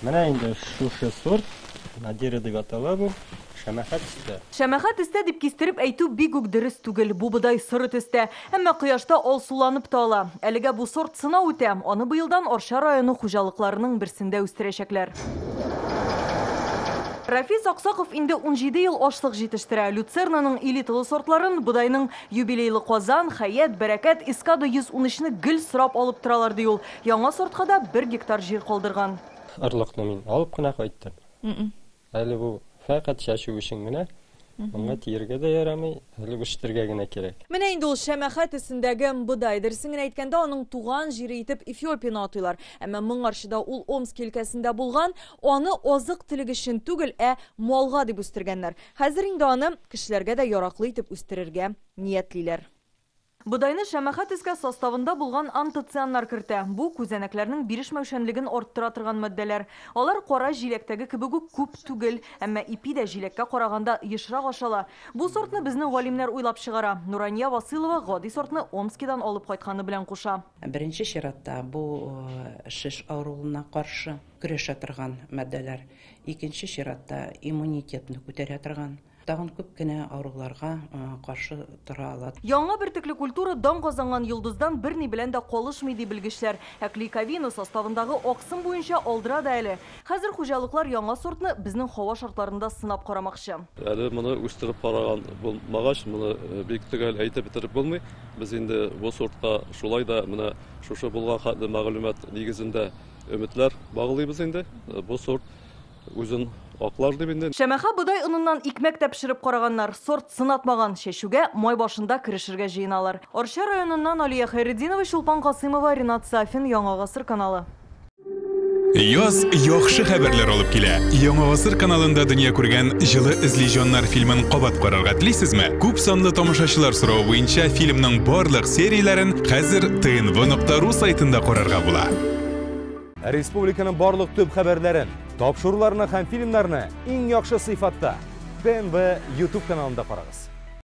Менә инде шушы сорт, Надира дип атала бу, шәмәхә төстә. Шәмәхә төстә дип кистереп әйтү бик үк дөрес түгел. Бу бодай соры төстә. Әмма кояшта алсуланып та ала. Әлегә бу сорт сынау үтә. Аны быелдан Арча районы хуҗалыкларының берсендә үстерәчәкләр. Рафис Аксаков инде 17 ел ашлык җитештерә. Люцернаның элиталы сортларын, бодайның юбилейлы Казан, Хәят, Бәрәкәт, Эскада 113-не гел сорап алып торалар, ди ул. Яңа сортка да бер гектар җир калдырган. Орлыкны мин алып кына кайттым. Әле бу фәкать чәчү өчен генә. Моңа тиергә дә ярамый, әле үстерергә генә кирәк. Менә инде ул шәмәхә төсендәге бодай. Дөресен генә әйткәндә, аның туган җире итеп Эфиопияне атыйлар. Әмма моңарчы да ул Омск өлкәсендә булган. Аны азык-төлек өчен түгел, ә малга дип үстергәннәр. Хәзер инде аны кешеләргә дә яраклы итеп үстерергә ниятлиләр. Бодайны шәмәхә төскә составында булган антоцианнар кертә. Бу күзәнәкләрнең бирешмәүчәнлеген арттыра торган матдәләр. Алар кара җиләктәге кебек үк күп түгел, әмма ипи дә җиләккә караганда ешрак ашала. Бу сортны безнең галимнәр уйлап чыгара. Нурания Василова гади сортны Омскидан алып кайтканы белән куша. Беренче чиратта бу шеш авыруына каршы көрәшә торган матдәләр. Икенче чиратта иммунитетны күтәрә торган. Тагын күп кенә авыруларга каршы тора ала. Яңа бөртекле культура дан казанган йолдыздан берни белән дә калышмый, ди белгечләр. Ә клейковина составындагы аксым буенча алдыра да әле. Хәзер хуҗалыклар яңа сортны безнең һава шартларында сынап карамакчы. Әле моны үстереп караган булмагач, моны бик төгәл әйтеп бетереп булмый. Без инде бу сортка шулай да менә шушы булган хәтле мәгълүмат нигезендә өметләр баглыйбыз инде. Бу сорт үзен аклар дип инде. Шәмәхә бодай оныннан икмәк тә пешереп караганнар. Сорт сынатмаган. Чәчүгә май башында керешергә җыеналар. Арча районыннан Алия Хәйретдинова, Чулпан Касыймова, Ринат Сафин, Яңа Гасыр каналы. Яз яхшы хәбәрләр алып килә. Яңа Гасыр каналында дөнья күргән Җылы эзли җаннар фильмын кабат карарга телисезме? Күп санлы тамашачылар соравы буенча фильмның барлык серияләрен хәзер tnv.ru сайтында карарга була. Республиканың барлык төп хәбәрләрен, тапшыруларны һәм фильмнарны иң яхшы сыйфатта ТНВ YouTube каналында карагыз.